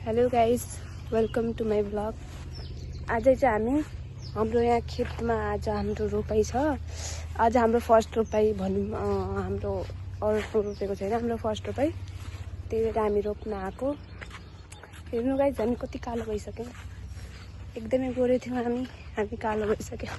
Hello guys, welcome to my blog. आज चाहिँ हामी हाम्रो यहाँ खेतमा आज हाम्रो रोपाइ छ। आज हाम्रो फर्स्ट रोपाइ भनौँ, हाम्रो अरू रोपेको छैन, हाम्रो फर्स्ट रोपाइ। त्यही भएर हामी रोप्न आएको। हेर्नु गाइस, हामी कति कालो भइसक्यौँ। एकदमै गोरे थियौँ हामी कालो भइसक्यौँ।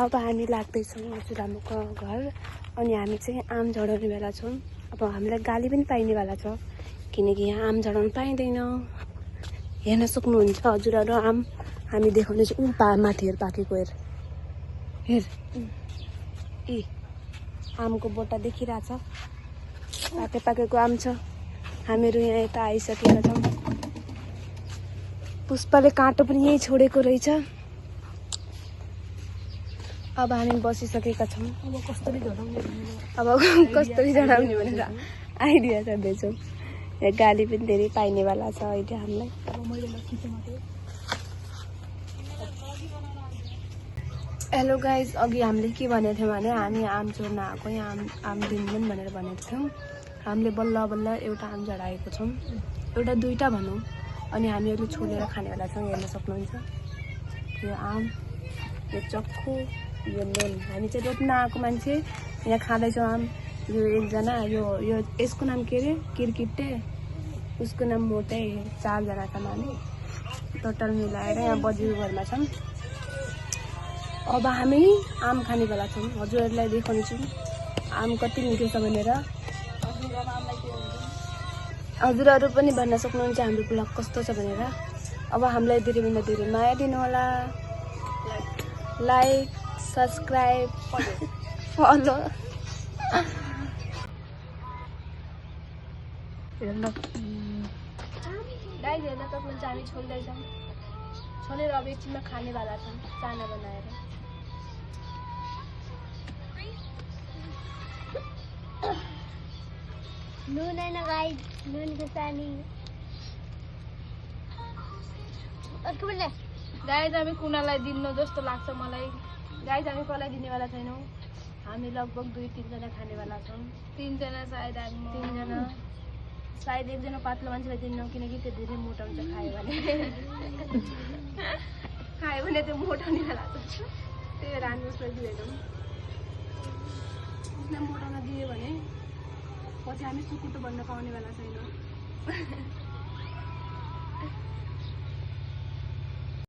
अब हामी लाग्दैछौँ हजुरआमाको घर अनि हामी चाहिँ आम झडाउने बेला छौँ। अब हामीलाई गाली पनि पाइनेवाला छ किनकि यहाँ आम झडाउनु पाइँदैन। हेर्न सक्नुहुन्छ हजुरहरू, आम हामी देखाउने चाहिँ माथि हेर पाकेको हेर ए आमको बोटा देखिरहेछ, पाकेको आम छ। हामीहरू यहाँ यता आइसकेका छौँ। पुष्पाले काँटो पनि यहीँ छोडेको रहेछ। अब हामी बसिसकेका छौँ। अब कसरी झडाउने भनेर आइडिया गर्दैछौँ। यहाँ गाली पनि धेरै पाइनेवाला छ अहिले हामीलाई। हेलो गाइज, अघि हामीले के भनेको थियौँ भने हामी आम चोर्न आएको, यहाँ आम दिन्छन् भनेर भनेको थियौँ। हामीले बल्ल बल्ल एउटा आम झडाएको छौँ, एउटा दुईवटा भनौँ। अनि हामीहरूले छोडेर खानेवाला छौँ। हेर्न सक्नुहुन्छ यो आम, यो चक्कु, यो लोन। हामी चाहिँ रोप्न आएको मान्छे यहाँ खाँदैछौँ आम। यो एकजना, यो यसको नाम के अरे, किरकिट्टे, उसको नाम मोटे। चारजना छौँ हामी टोटल मिलाएर यहाँ बजीको घरमा छौँ। अब हामी आम खाने बेला छौँ। हजुरहरूलाई देखाउनेछौँ आम कति मिठो छ भनेर। हजुरहरू पनि भन्न सक्नुहुन्छ हाम्रो ब्लग कस्तो छ भनेर। अब हामीलाई धेरैभन्दा धेरै माया दिनुहोला। Like, subscribe, follow. गाइस हेर्न सक्नुहुन्छ हामी छोड्दैछौँ। छोडेर अब एकछिनमा खानेवाला छौँ चाना बनाएर। नुन हैन गाइस, नुन खुर्सानी। अर्को बोल्ने गाइस हामी कुनालाई दिनु जस्तो लाग्छ मलाई। गाइस हामी कसलाई दिनेवाला छैनौँ। हामी लगभग 2-3 जना खानेवाला छौँ। 3 जना सायद, हामी 3 जना सायद। एकजना पातलो मान्छेलाई दिन्नौँ किनकि त्यो धेरै मोटाउँछ खायो भने त्यो मोटाउनेवाला छ। त्यही भएर हामी उसलाई दिँदैनौँ। उसलाई मोटाउन दियो भने पछि हामी सुकुटो बन्न पाउनेवाला छैनौँ।